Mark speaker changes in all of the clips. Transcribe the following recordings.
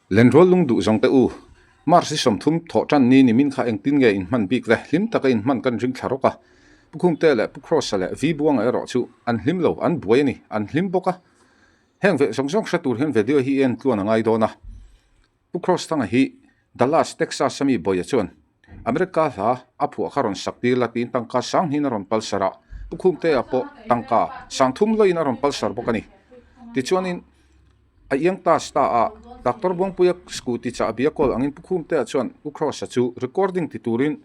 Speaker 1: Lenrual lung duh zawng te u, March ni 30 thawh tan ni nimin kha engtin nge in hman bik le, hlim taka in hman kan ring thla rawk a. Pu Khumte leh Pu Kross-a leh Vi Buanga erawh chu an hlim lo, an buai a ni, an hlim bawk a. Heng veh zawng zawng hre tur hian video hi i en tluan a ngai dawn a. Pu Kross Thanga hi Dallas, Texas a mi Bawia chuan America hla a phuah kha rawn sak tir la tiin tangka sang hnihin a rawn palsar a, Pu Khumtea pawh tangka sang thum lawin a rawn palsar bawk a ni. Tichuanin. A iang ta sta a, Doctor Buangpuia scooty chah bia kawl angin Pu Khumtea chuan U Kross-a chu recording ti turin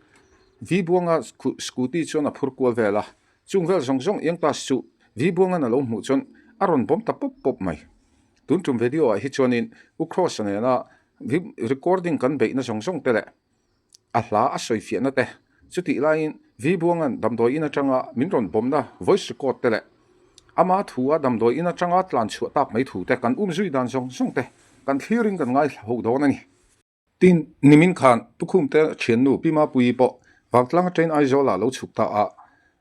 Speaker 1: V Buanga scooty chuan a phur kual vel a, chung vel zawng zawng iang class chu V Buanga'n a lo hmuh chuan a rawn bawm ta pawp pawp mai. Tun tum video ah hi chuanin U Kross-a nena recording kan beihna zawng zawng te leh A hla a sawi fiahna te, chutih laiin Vi Buanga'n damdawi in atanga min rawn bawmna voice record te leh ama thu a damdawi in atanga tlan chhuah tak mai thu te kan um zui dan zawng zawng te kan thlirin kan ngaithla ho dawn a ni. Tin, nimin khan Tukhumte thiannu Pi Mapuii pawh Vangtlang atangin Aizawlah lo chhuk ta a,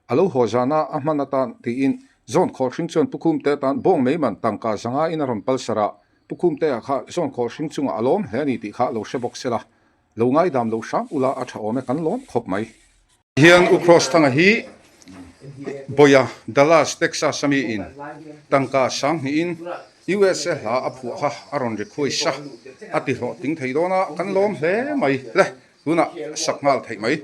Speaker 1: a lo haw zana a hman atan tiin Zawn Khawlhring chuan Tukhumte atan bawng mai man tangka zanga in a rawn palsar a, Tukhumtea kha Zawn Khawlhring chungah a lawm hle a ni tih kha lo hre bawk sela. Lo ngaidam lo hram ula a tha awm e kan lawm khawp mai. Hian U Cross Thanga hi Boya, Dallas, Texas a mi in tangka sang hnih in USA hla a phuah kha a rawn request a, a ti hlawh ting thei dawn a kan lawm hle mai le tunah sak nghal theih mai.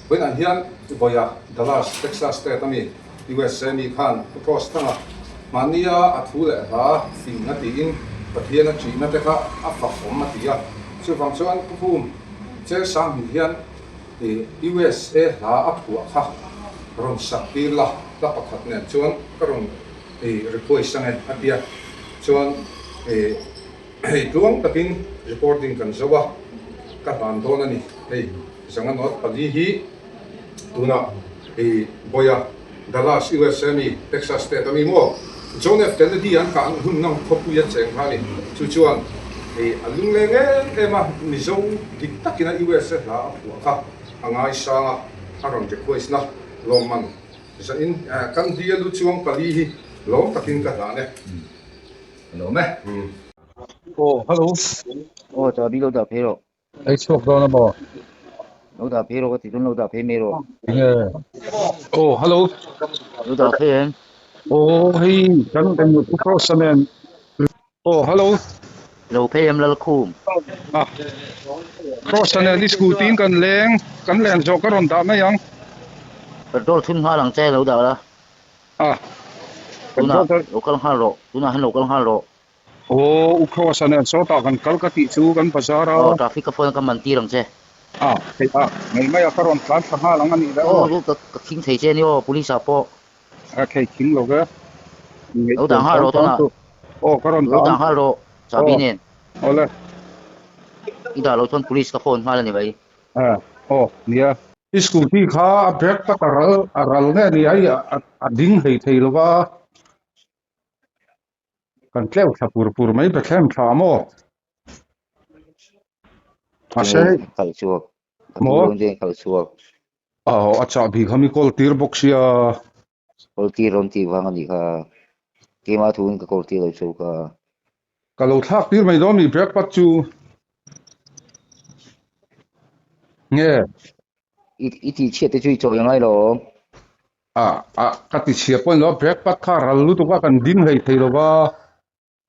Speaker 1: Vawiinah hian vawiah Dallas, Texas state a mi USA mi khan cross thang a, mahnia a thu leh hla fing a tiin Pathian a ṭihna te kha a fak awm a ti a, chuvang chuan Pu Hum Cher sang hnih hian USA hla a phuah kha rawn sak tir la, hla pakhat nen chuan ka rawn request ange a tia, chuan hei tluang takin recording kan zo a, ka hlan dawn a ni, hei zanga note pali hi tunah Boya Dallas USA mi Texas state a mi maw John F Kennedy an kah hun na khawpui a cheng kha a ni, chu chuan a lungleng em em a, Mizo dik takin a USA hla a phuah kha a ngaisang a, a rawn request na lawmman zahin kan dia lu chuang pali hi lawm takin ka hlan e.
Speaker 2: Lawm e.
Speaker 1: Aw hello.
Speaker 2: Aw chabi lo dah phei rawh.
Speaker 1: Ei chhuak dawn a maw?
Speaker 2: Lo dah phei rawh ka ti chuan lo dah phei mai rawh.
Speaker 1: Enge? Aw hello.
Speaker 2: Lo dah phei em?
Speaker 1: Aw hei kan eng Pu Kross a nen. Aw hello.
Speaker 2: Lo phei em Lalkhum?
Speaker 1: Ah Kross a nen i scooty in kan leng kan len zawh ka rawn dah mai ang.
Speaker 2: Petrol thun nghal ang che lo dah la.
Speaker 1: Ah.
Speaker 2: Tunah lo kal nghal rawh. Tunah hian lo kal nghal rawh.
Speaker 1: Aw, U Kross a nen sawtah kan kal ka tih chu kan bazar a.
Speaker 2: Aw, traffic ka phone a ka man tir ang che.
Speaker 1: A, thei a, ngei mai a ka rawn tlan thla nghal ang a nih le aw.
Speaker 2: Aw, ka khing thei che a ni aw, police ah pawh.
Speaker 1: A khei khing lo ve.
Speaker 2: Lo dah nghal rawh tunah.
Speaker 1: Aw, ka rawn
Speaker 2: dah. Lo dah nghal rawh, chahbi nen.
Speaker 1: Aw le.
Speaker 2: I dah loh chuan police ka phone nghal a ni mai.
Speaker 1: A, aw, nia. I scooty kha a brake tak a ral a ral nge ni ai a ding hlei thei lo va. Kan tleu thla pur pur mai Bethlehem thla maw? Mahse hei
Speaker 2: Khalh chhuak. Ka maw? Dawn chen khalh chhuak.
Speaker 1: Aw a chahbi kha mi kawl tir bawk sia.
Speaker 2: Kawl tir rawn tih vang a nih kha. Keimah thuin ka kawl tir lo chauh ka.
Speaker 1: Ka lo thlak tir mai dawn mi breakfast chu. Nge?
Speaker 2: I tih chhiat te chu i chawi angai lo.
Speaker 1: A a ka ti chhia pawh ni lo a brake pad kha a ral lutuk a kan ding hlei thei lo va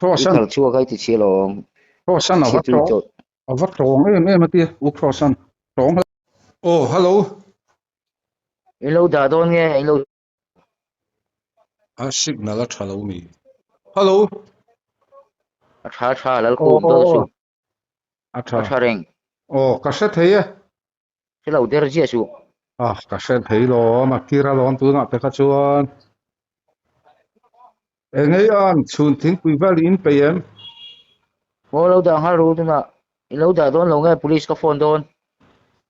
Speaker 2: Kross an I khalh chhuak a i ti chhia lo
Speaker 1: Kross an a va tawng a va tawng em em a tia u Kross an tawng Aw hello
Speaker 2: I lo dah dawn nge i lo
Speaker 1: A signal a tha lo mi Hello
Speaker 2: A tha tha Lalkhum dawn su
Speaker 1: A tha
Speaker 2: A tha reng
Speaker 1: Aw ka hre thei e.
Speaker 2: Hre lo der ziah suh.
Speaker 1: A, ka hre thei lo, a kir alawm tunah te kha chuan. Engei an chhun thingpui vel in peih em?
Speaker 2: Aw lo dah nghal ru tunah i lo dah dawn lo nge police ka phone dawn.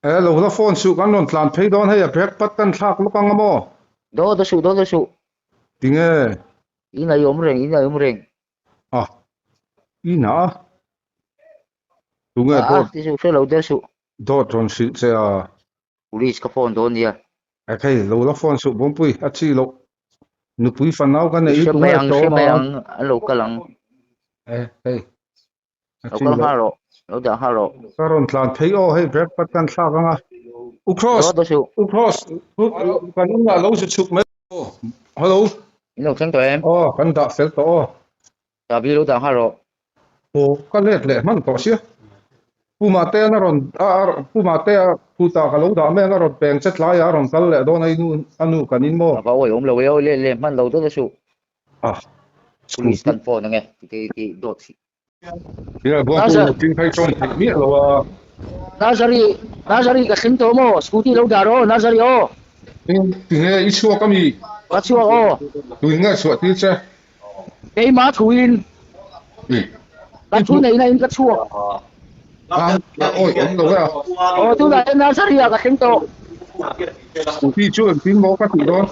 Speaker 1: E lo la phone suh kan rawn tlan phei dawn hei a brake pad kan thlak lawk ang a maw?
Speaker 2: Daw daw suh daw daw suh.
Speaker 1: Tinge?
Speaker 2: I ngaihawm reng i ngaihawm reng.
Speaker 1: A, i na a. Tunge
Speaker 2: Ah,
Speaker 1: dawt
Speaker 2: ti suh hre lo der suh.
Speaker 1: Dawt rawn hrilh che a.
Speaker 2: Police ka phone dawn nia.
Speaker 1: Ekhei, lo la phone suh Bawngpui, a chi loh. Nupui fanau ka neih
Speaker 2: I
Speaker 1: hi
Speaker 2: hre
Speaker 1: tunge
Speaker 2: mai ang, hre
Speaker 1: tlawm
Speaker 2: mai
Speaker 1: a?
Speaker 2: ang, an lo kal ang.
Speaker 1: E, hei, a
Speaker 2: Lo
Speaker 1: chi
Speaker 2: kal
Speaker 1: loh.
Speaker 2: nghal rawh, lo dah nghal rawh.
Speaker 1: Ka rawn tlan phei aw, hei breakfast kan thlak ang a. U Cross,
Speaker 2: Dawt daw suh.
Speaker 1: U Cross, kan inah lo zu chhuk mai. Hello.
Speaker 2: In lo thleng tawh em?
Speaker 1: Aw, kan dah fel tawh aw.
Speaker 2: Chabi lo dah nghal rawh.
Speaker 1: Aw, ka let leh hman tawh sia. Pu Mahtea a rawn Pu Mahtea khutah ka lo dah mek a rawn peng che tlaiah a rawn kal leh dawn a i nu a nu kan in maw?
Speaker 2: A va awi awm lo e, awi let leh hman lo dawt a suh.
Speaker 1: Ah,
Speaker 2: Police
Speaker 1: scooty.
Speaker 2: kan phone ange, ti ti dawt si.
Speaker 1: Nia, Buangpui mihring kha i tawng theih miah lo a.
Speaker 2: Nazari, Nazari ka thleng tawh maw? Scooty lo dah rawh aw, Nazari aw.
Speaker 1: Tinge i chhuak a mi?
Speaker 2: Ka chhuak aw.
Speaker 1: Tuin nge chhuah tir che?
Speaker 2: Keimah thuin ka thu neihna in ka chhuak.
Speaker 1: A awi awm lo e a.
Speaker 2: Aw tunah hian Nazari ah ka thleng tawh.
Speaker 1: Scooty chu engtin maw ka tih dawn?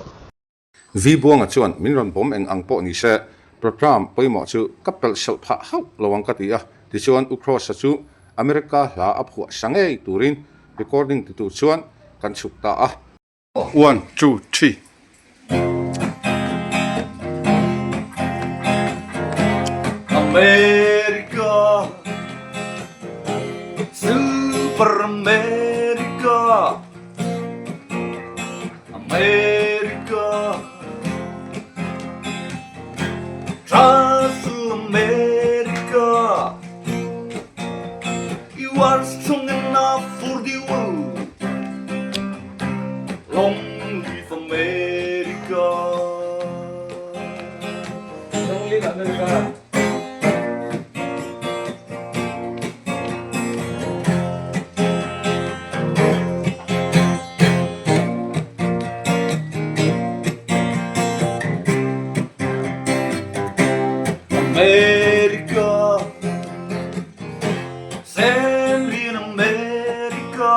Speaker 1: V Buanga chuan min rawn bawm eng ang pawh ni se, programme pawimawh chu ka pelh selh phah hauh lo ang ka ti a. Tichuan U Cross-a chu America hla a phuah sa ngei turin recording ti tur chuan kan chhuk ta a. One, two, three.
Speaker 3: America, Super America. America Trust America You are strong enough for the world Long live America
Speaker 4: Long live America
Speaker 3: America Semlian America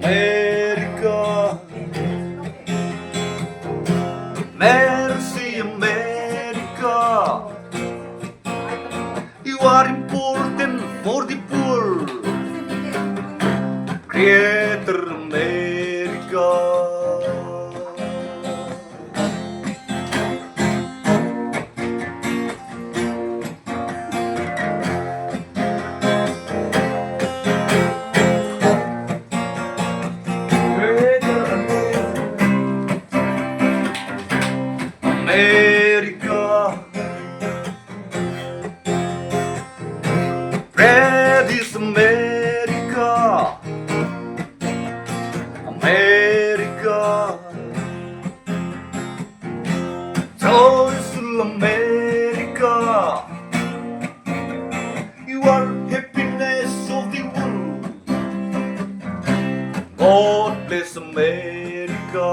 Speaker 3: America Mercy America You are important for the poor Greater America
Speaker 4: Greater America
Speaker 3: America Bread is America America Joyful America You are happiness of the world God bless America.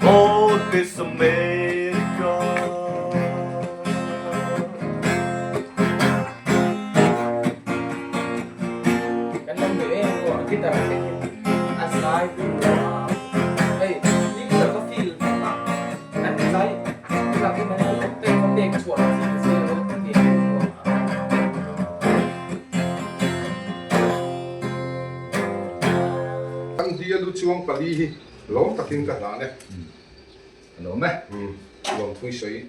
Speaker 3: God bless America.
Speaker 1: Kan hlia lu chuang pali hi lawm takin ka hlan e.
Speaker 3: A lawm e.
Speaker 1: Lawmthui sawi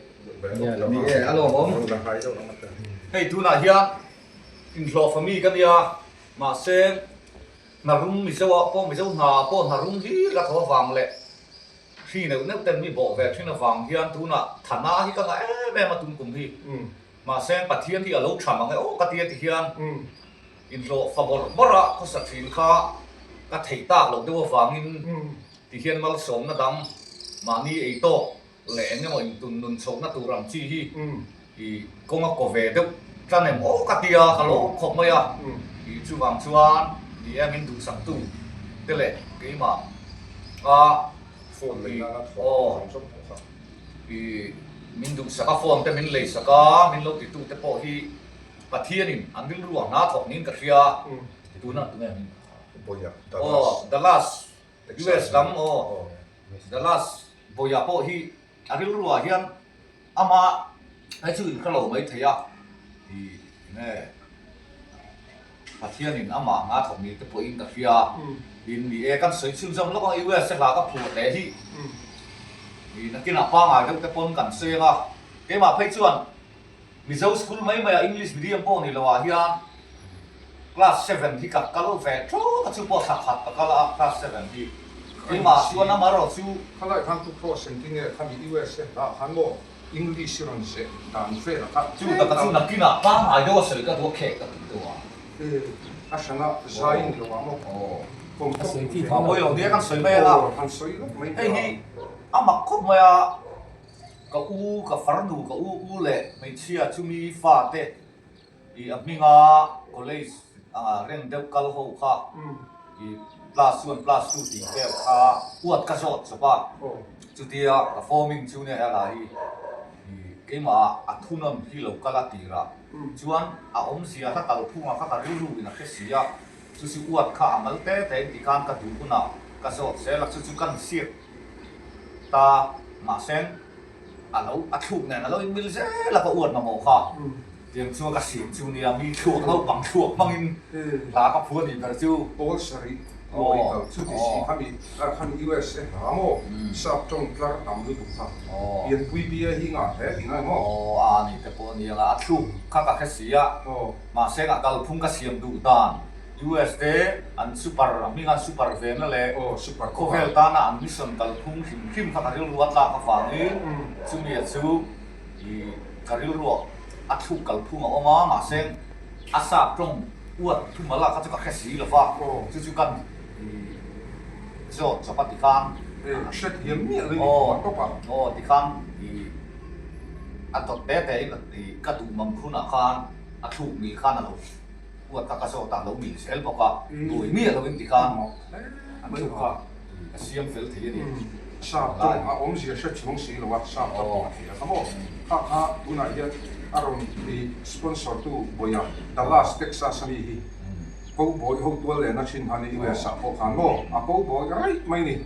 Speaker 1: ve lawk
Speaker 3: Ni e, a lawmawm. Hei tunah hian inhlawhfa mi ka nia, mahse hnarum Mizo ah pawh Mizo hna ah pawh hnarum hlir ka thaw avang leh Hri neuh neuh ten mi bawh ve thin avang hian tunah Thana hi ka ngah em em a tum kum hi. Mahse Pathian hi a lo tha mang e aw ka ti a ti hian inhlawh fa bawrh bawrh a khawsa thin kha ka theih tak loh deuh avangin ti hian malsawmna dang mahni ei tawk leh eng emaw intun nun chhohna tur ang chi hi i kawng a kaw ve deuh tlan em aw ka ti a, ka lawm khawp mai a, i chuvang chuan ni e min duhsaktu te leh keimah a i aw i min duhsak a phone te min leisak a min lo titu te pawh hi Pathianin an rilru ang hna thawk niin ka hria tuna tunge min aw Dallas US lam aw Dallas Bawiah pawh hi a rilruah hian. Ama hei chu in hre lo mai thei a, ih enge Pathianin amah nga thawk ni te pawhin ka hria. Tin, ni e, kan sawi chhunzawm lawk ang USA hla ka phuah hle hi. Ih nakinah pangngai deuh te pawn kan sawi ang a, keimah phei chuan Mizo school mai maiah English medium pawh ni loah hian class seven hi ka kal ve tawk a, chu pawh thla khat ka kal a class seven hi. Keimah chuan amaherawh chu.
Speaker 1: Khalai khan Pu Cross engtin nge khami USA hla khan maw English i rawn zeh dan vel a kha.
Speaker 3: Chu taka chu nakinah pangngai deuh a sawi ka duh a khek ka tih deuh a.
Speaker 1: E, a hrana zai ni loah maw kawm tawk duh ve.
Speaker 3: A pawi lo nia kan sawi mai ang a.
Speaker 1: Aw, han sawi lawk mai
Speaker 3: Hei hi a mak khawp mai a. Ka u, ka farnu, ka u u leh hmeichhia chumi fate i a hminga college anga reng deuh kal ho kha i class one, class two tih vel kha uat ka zawt chawp a, chutia ka forming chu nia hela hi i keimah a thunawn hi lo kal a tirah chuan a awmzia hla kalphungah kha ka rilru in a hre si a, chu chu uat kha a mal te te in tikhan ka duh hunah ka zawt zel a, chu chu kan sir. Ta mahse a lo a thluk nen a lo inmil zel a ka uat mamawh kha. Tiang chu ka siam chu nia mi thluak naupang thluak hmangin hla ka phu a nih ber chu.
Speaker 1: Pawl sarih mawi kal chu ti si khami khami USA hla maw sap tawng tlar tam lutuk kha pianpui bia hi ngah hle tih ngai maw.
Speaker 3: Aw a ni te pawh a ni ang a, a thluk kha ka hre si a mahse a kalphung ka siam duh dan. US te an super a hming an super ve na leh khawvel tana an mission kalphung hrim hrim kha ka rilru a tlak avangin chumi a chu ih ka rilru a thluk kalphung a awm a mahse a sap tawng uat thumal ah kha chu ka hre si lo va chu chu kan ih zawt chawp a tikhan aw tikhan ih a dawt te te in ih ka duh mang hunah khan a thluk ni khan a lo. Huat kha ka zawt a, lo mil zel bawk a, buai miah lo in ti khan an thu kha a siam fel thei a ni.
Speaker 1: Sap tawng a awmzia hre chuang si lo a, sap tawng a thei a kha maw? Kha kha tunah hian a rawn ti sponsor tu Boya, Dallas, Texas a mi hi cowboy ho tual lehna thin kha ni US ah pawh khan maw a cowboy raih mai ni.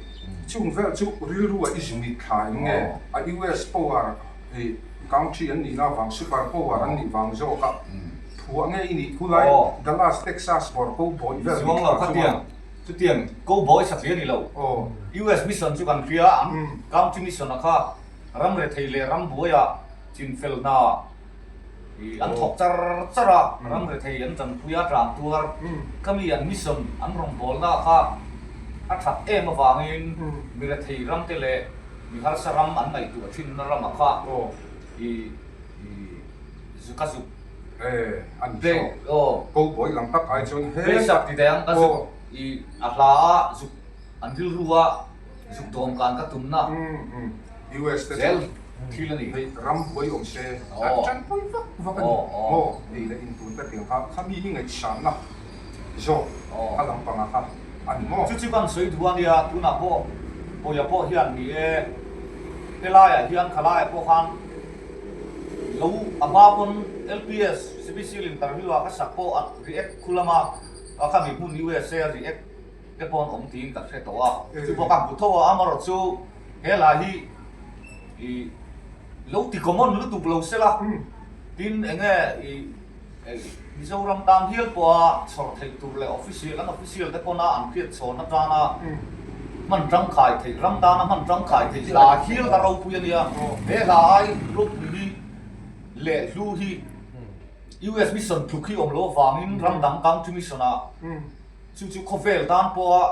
Speaker 1: Chung vel chu rilru a i zumit thla eng nge a US power Hei country an nihna vang super power an nih vang zawk a phuah nge i nih thu lai Dallas Texas bawr cowboy vel
Speaker 3: nih thla chuan. Chutiang cowboy satliah a ni lo. US mission chu kan hria an country mission a kha ram rethei leh ram buaia chinfel hna an thawk char char a, ram rethei an tanpui a tlan tuar khami an mission an rawngbawlna kha a that em avangin mi rethei ramte leh Mi harsa ram an ngaihtuah thinna ramah kha i i ka zuk
Speaker 1: play aw Cowboy lang tak ai chuan he
Speaker 3: play sak ti deng ka zuk i a hla a zuk an rilru a zuk dawm kan ka tumna
Speaker 1: US te
Speaker 3: zel thil a ni.
Speaker 1: Hei ram buai awm se an tanpui vak vak a ni maw ei leh in tun te tiang kha khami hi ngaihsanna Zawk a lang panga kha a ni maw?
Speaker 3: Chu chu kan sawi duh a nia, tunah pawh Pawia pawh hian ni e, helaiah hian khalaiah pawh khan lo a hma pawn LPS CBC interview ah ka sak pawh a react khu lama a kha mi hmun USA a react te pawh an awm tiin ka hre tawh a, chu pawh ka hmu tho a, amaherawh chu he hla hi i lo ti common lutuk lo sela, tin enge i. Mizoram tan hial pawha chhawr theih tur leh official an official te pawna an hriat chhawn atana hman tangkai theih ram tana hman tangkai theih hla hial ka ropui a nia. He hla ai ropui hi leh hlu hi US mission tluk hi awm lo avangin ram dang country mission ah Chu chu khawvel tan pawha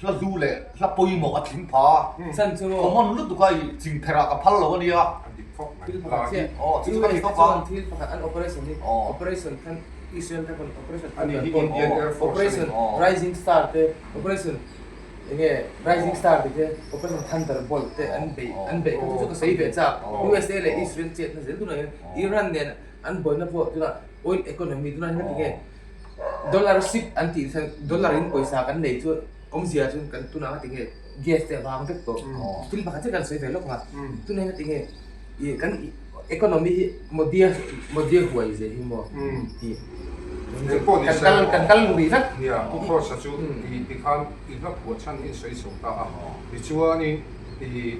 Speaker 3: hla hlu leh hla pawimawh a tling pha a, common lutuk a i ching pherh ah ka phal lo a nia.
Speaker 4: Thil pakhat chiah,
Speaker 3: Aw, chu chu ka ni tawp a.
Speaker 4: Thil pakhat an operation hi, operation khan Israel te pawn operation operation rising star te, operation enge rising star te te, operation thunderbolt te an beih an beih kha chu chu ka sawi ve chak. USA leh Israel chetna zel tunah hian Iran nen an buaina pawh tunah oil economy tunah hian tinge Dollar ship an tih chuan dollar in pawisa kan nei chu awmzia chu kan tunah nga tinge gas te a vang vek tawh. Thil pakhat chiah kan sawi ve lawk a, tunah hian tinge ih kan economy hi Modi-a Modi-a huai zia hi maw ih kan kal kan kal lui vek.
Speaker 1: Nia, Pu Kross-a chu ti tikhan i hla phuah chhan hi sawi chho ta a, tichuanin ih.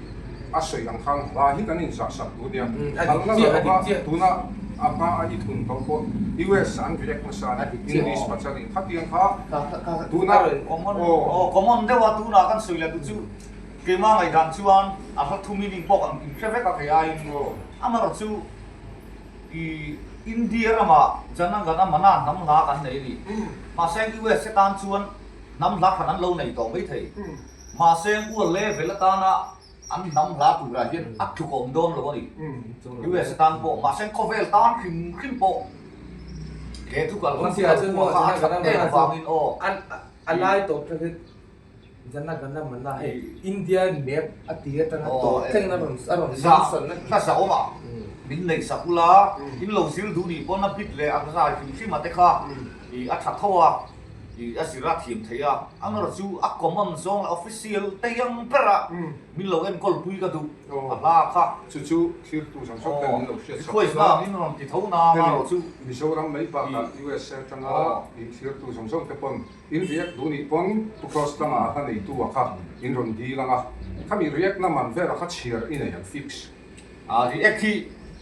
Speaker 1: A sawi ang khan hla hi kan inzah sak duh nia. Halna la lova tuna a hma a i thun tawh pawh US an react nasa a ni, English pachal in khatiang kha tuna
Speaker 3: aw. Common deuh a tuna kan sawi leh duh chu keimah ngaihdan chuan a hla thu meaning pawh kan inhre vek a kei aiin amaherawhchu i India ramah Jana Gana Mana hnam hla kan nei a ni. Mahse USA tan chuan hnam hla khan an lo nei tawh maithei. Mahse ual level atana an hnam hla turah hian a tluk a awm dawn lo a ni. US tan pawh mahse khawvel tan hrim hrim pawh he thu kal hmang kal kha a that em avangin aw.
Speaker 4: A lai tawp thleng hi Jana Gana Mana hei India map a ti atanga tawp thleng a rawn a rawn mention a.
Speaker 3: Hla zah awmah min neih sak ula in lo zir duh nih pawn a bit leh a zai hrim hrim a te kha a tha tho a. I a zir a thiam thei a, amaherawh chu a common zawng leh official te ang ber a min lo enkawl pui ka duh a hla kha.
Speaker 1: Chu chu thirtu zawng zawng ten min lo hriat
Speaker 3: sak Request na angin rawn ti tho na amaherawh chu.
Speaker 1: Mizoram mai bakah USA atanga i thirtu zawng zawng te pawn in react duh nih pawn Pu Cross tlangah a hla neitu a kha in rawn dil ang a, khami react na man vel a kha chhiar i nei ang fix.
Speaker 3: React hi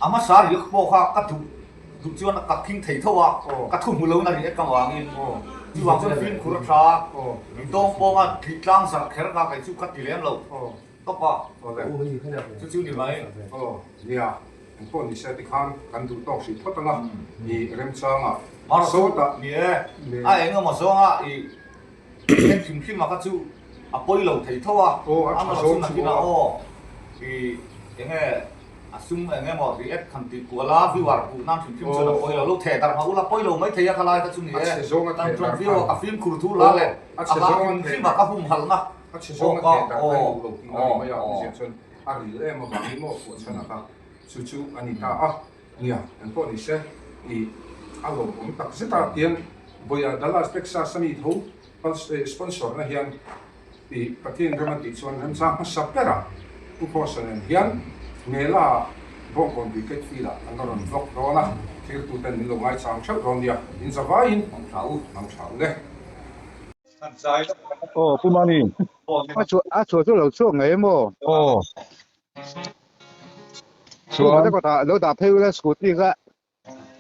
Speaker 3: a hmasa react pawh kha ka duh duh chuan ka thing thei tho a, ka thu hmu lo na react avangin chuvang chuan fimkhur a tha a, i dawng pawnga thih tlang zarh kher kha kei chu ka ti lem lo tawp a, chu chu ni mai.
Speaker 1: Aw nia, eng pawh ni se tikhan kan duh tawk hrih phawt ang a, i remchangah
Speaker 3: sawtah. Ni e, a eng emaw zawnga i En hrim hrim a kha chu a pawi lo thei tho a, amaherawh chu nakinah aw i enge a sum eng emaw react han tih kual a viewer hmuh nan hrim hrim chuan a pawi lo, lo theh darh mah ula pawi lo mai thei a khalai kha chu ni e, kan tlawm viau a ka fimkhur thu la leh a hla hrim hrim a ka humhalhna
Speaker 1: aw ka aw aw aw. Chu chu a ni ta a. Nia, eng pawh ni se, i a lawmawm tak zet a, tian Vawiah Dallas, Texas a mi tho sponsor na hian i Pathian rem a tih chuan remchang hmasa berah Pu Kross-a nen hian Mela Bawngkawn Cricket Field-ah an la rawn vlog dawn a, thirtuten min lo ngaichang theuh dawn nia, in zavaiin mang tha u, mang tha u le.
Speaker 5: Aw, Pu Mani.
Speaker 6: A chhuah a chhuah chu lo chhuak ngei emaw?
Speaker 5: Aw.
Speaker 6: Chuan lo dah phei ula scooty kha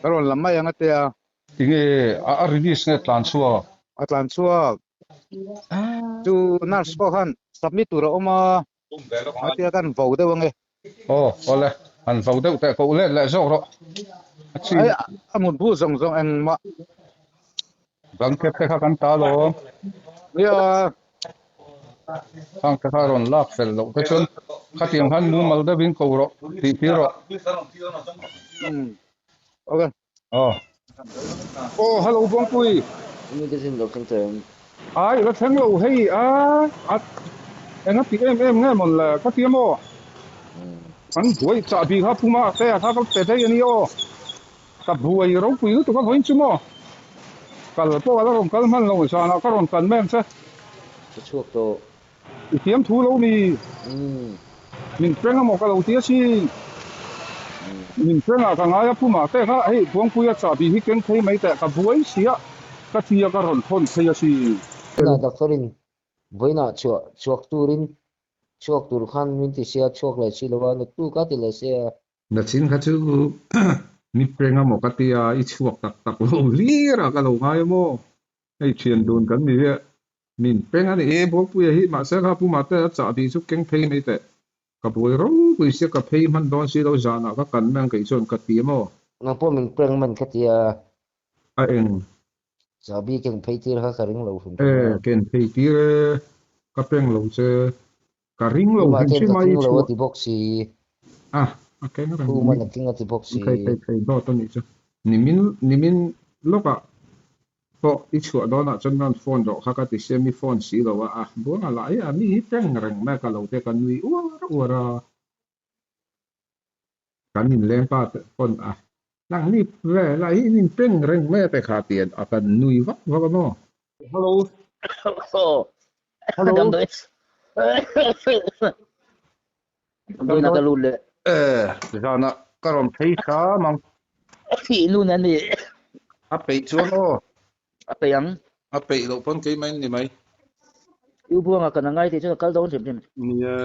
Speaker 6: ka rawn lam mai ang a tia.
Speaker 5: Tinge a release nge tlan chhuak?
Speaker 6: A tlan chhuak. Chu nurse pawh khan submit tur a awm a, a tia kan vo deuh ange.
Speaker 5: Aw, awle. Han vo deuh teh koh let leh zawk rawh.
Speaker 6: A chi. Ai, a mut bu zawng zawng engmah.
Speaker 5: Blanket te kha kan ta lo.
Speaker 6: Nia.
Speaker 5: Khang te kha rawn lak fel loh te chuan khatiang khan mumal deuhin ko rawh tih tir rawh.
Speaker 6: Okay.
Speaker 5: Aw. Aw, hello Buangpui.
Speaker 2: Enge ka zin lo thleng tawh em?
Speaker 5: Ai, la thleng lo hei a, a enga ti em em nge mawn le ka ti amaw? Kan buai chahbi kha puma te a kha ka pe daih a ni aw. Ka buai ropui lutuk a vawiin chu maw? Kal pawh a la rawn kal hman lo zanah ka rawn kan mai ang che.
Speaker 2: Ka chhuak tawh.
Speaker 5: I thiam thu lo mi? Min peng amaw ka lo ti a si. Min pengah ka ngai a pumah te kha hei Buangpuia chahbi hi keng phei mai teh ka buai sia ka tia ka rawn thawn phei a si.
Speaker 2: Tunah doctor in vawiinah chhuah chhuak turin chhuak tur khan min ti sia chhuak leh si lo a naktuk a ti leh sia.
Speaker 5: Nachin kha chu mi peng amaw ka tia i chhuak tak tak lo hlir a ka lo ngai amaw hei thian dun kan ni hi min peng a ni e Buangpuia hi mahse kha Pu Mate a chahbi chu keng phei mai teh ka buai ropui sia ka phei hman dawn si lo zanah ka kan mai ang kei chuan ka ti amaw.
Speaker 2: Nang pawh min peng man ka tia.
Speaker 5: A eng.
Speaker 2: Chahbi ken phei tir kha ka ring lo hrim
Speaker 5: hrim a. E ken phei tir e ka peng lo che. Ka ring lo
Speaker 2: Tumah
Speaker 5: hrim
Speaker 2: ten
Speaker 5: hrim
Speaker 2: ka
Speaker 5: a i
Speaker 2: king lo a
Speaker 5: chhuah.
Speaker 2: ti bawk si.
Speaker 5: A, a keng reng
Speaker 2: Human
Speaker 5: ni.
Speaker 2: a king a ti bawk si.
Speaker 5: Thei thei thei dawt a nih chu. Nimin nimin lawkah pawh i chhuah dawnah chuan rawn phone rawh kha ka ti sia mi phone si lo a, a buanga lah hi a mi hi peng reng mai a ka lo te ka nui uar uar a. Kan inleng pa te pawn a nang ni ve lah hi in inpeng reng mai a te kha ti a kan nui vak vak a maw? Hello. Hello.
Speaker 7: Damdawi. Damdawi na ka lut leh.
Speaker 5: Eh, zana ka rawn phei hram ang.
Speaker 7: I lun a ni.
Speaker 5: A peih chuan aw.
Speaker 7: A peih ang.
Speaker 5: A peih loh pawn keimah in ni mai.
Speaker 7: U Buanga kan angai tih chuan a kal dawn hrim hrim.
Speaker 5: Nia.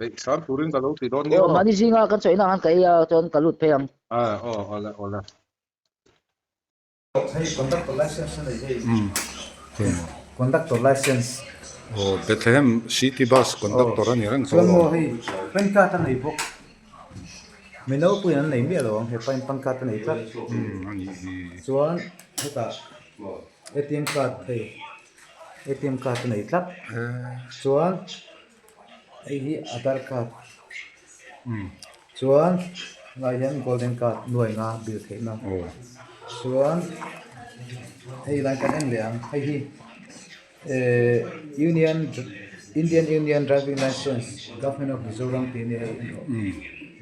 Speaker 5: Peih hram turin ka lo ti dawn nia
Speaker 7: Aw,
Speaker 5: aw.
Speaker 7: mahni zinga kan chawihna ah khan ka ei a, chuan ka lut phei ang.
Speaker 5: Aw, awle awle.
Speaker 6: Hei conductor license a nei hei. Conductor license.
Speaker 1: Aw, Bethlehem City Bus conductor a ni reng tawh
Speaker 6: Chuan
Speaker 1: lo.
Speaker 6: maw hei pan card a nei bawk. Mi naupui an nei miah lo ang hepa in pan card a nei tlat.
Speaker 1: A nih hi.
Speaker 6: Chuan hetah ATM card hei ATM card a nei tlat. Chuan hei hi Aadhaar card. Chuan tunah hian golden card nuai nga bill theihna chuan hei lai kan en leh ang hei hi ehh union Indian Union driving licence government of Mizoram tih a nia hei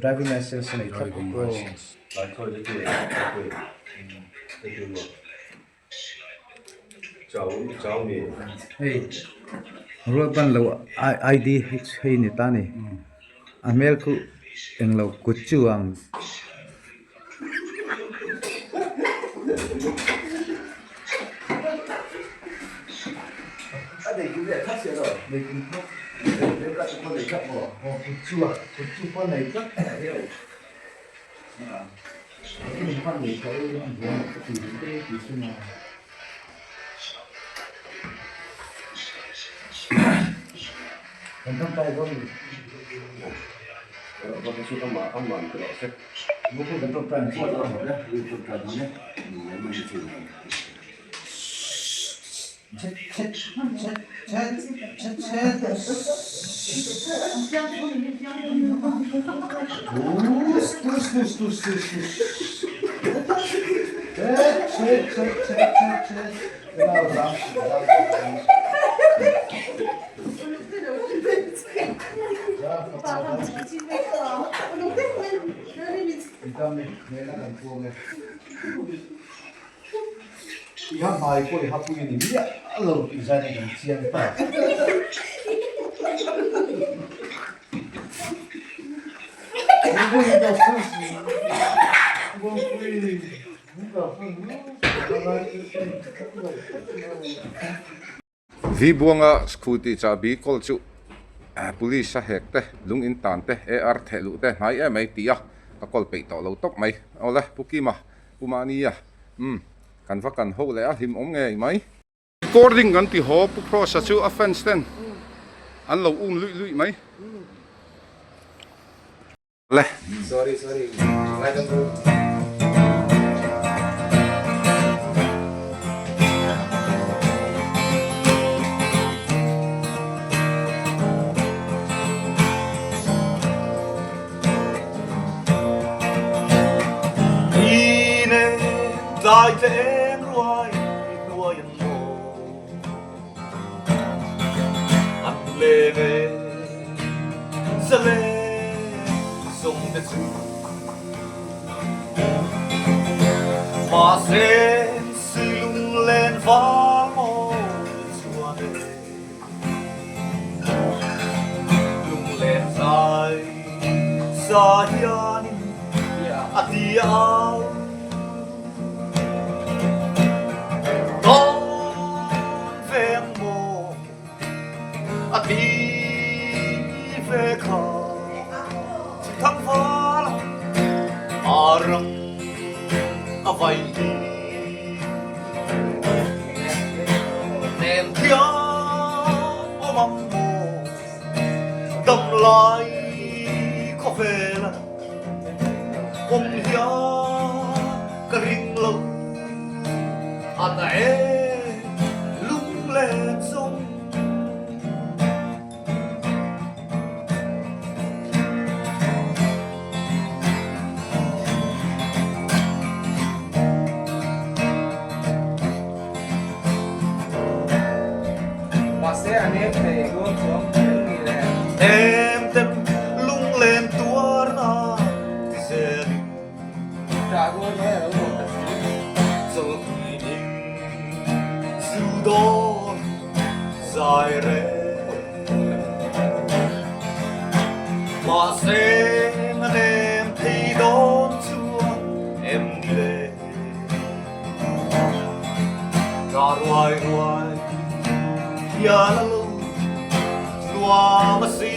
Speaker 6: driving licence a nei thlap bawk aw. Hei rual ban lo ID hei ni ta ni a hmel khu englo kut chu ang. I ha hmai pawh i ha pui a ni miah lo tih zan in kan chiang ta.
Speaker 1: Vi Buanga scooty chahbi kawl chu police a hek te, lung in tan te, AR theh luh te hnai em mai ti a, ka kawl peih tawh lo tawp mai. Awle, Pu Kima, Pu Mahnia, umm, kan va kan ho leh a hlim awm ngei mai. Recording kan ti haw, Pu Kross-a chu a fans ten an lo um luih luih mai. Le.
Speaker 4: Sorry sorry ngaidam ru.
Speaker 3: Tlai tleng ruai hnuai an maw an leng e zaleng zawng te chu mahse silung len val mawi chuan e lunglen zai sa hianin a ti au Dawn veng maw a ti ve kha thang val a rang a vai hi nem thiam awm ang maw dam lai khawvel a awm hian ka ring lo a na e lunglen zawng.
Speaker 4: Mahse a nem thei dawn chuang em ni le?
Speaker 3: Nem ten lunglen tuarna ti zelin.
Speaker 4: Ṭah rual mai a lo nuam ta si.
Speaker 3: Chawlhni ding zu dawn zai reng. Mahse a nem thei dawn chuan em ni le? Ṭah ruai ruai hian a lo nuam a si.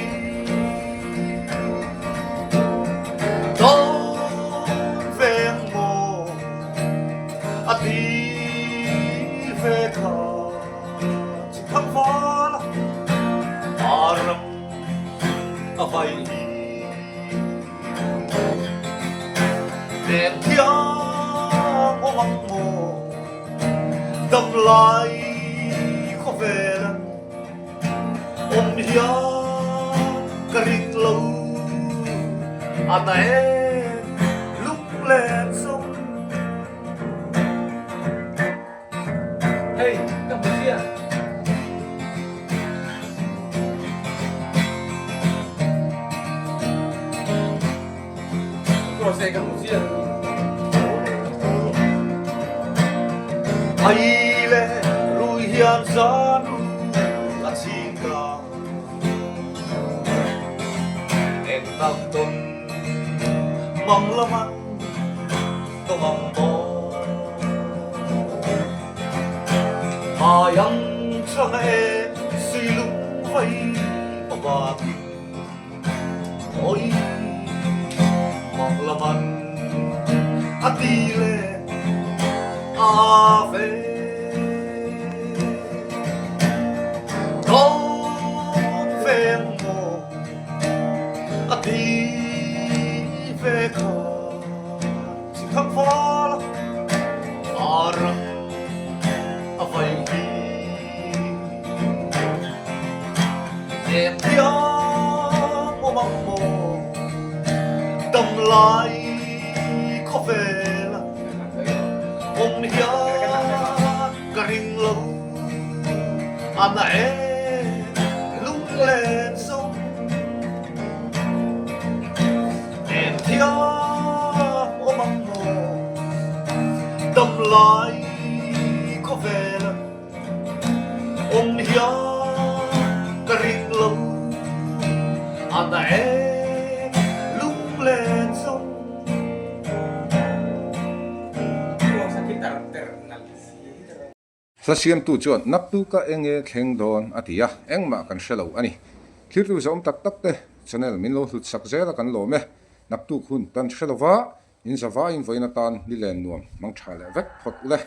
Speaker 3: Eng thiang awm ang maw dam lai khawvel a awm hian ka ring lo a na em lunglen zawng.
Speaker 4: Hei ka hmu chiah. Cross ka hmu chiah.
Speaker 3: Ai le rui hian zan ru a ching ta Eng tak tawn mang laman tawng ang maw Mai ang thlang e sui lung vai pabakin Oi mang laman a ti le a ve Dawn veng maw a ti ve kha Chi kham fal a ram a vai hi Em thiang awm ang maw dam lai khawvel awm hian ka ring lo a na em lunglen zawng. Em thiam awm ang maw dam lai khawvel awm hian ka ring lo a na em lunglen zawng.
Speaker 1: Hla siamtu chuan naktuka eng nge thleng dawn a ti a, engmah kan hre lo a ni. Thirtu zawm tak tak te channel min lo hlut sak zel a kan lawm e. Naktuk hun tan hre lova in zavaiin vawiin atan ni len nuam mang tha leh vek phawt ule.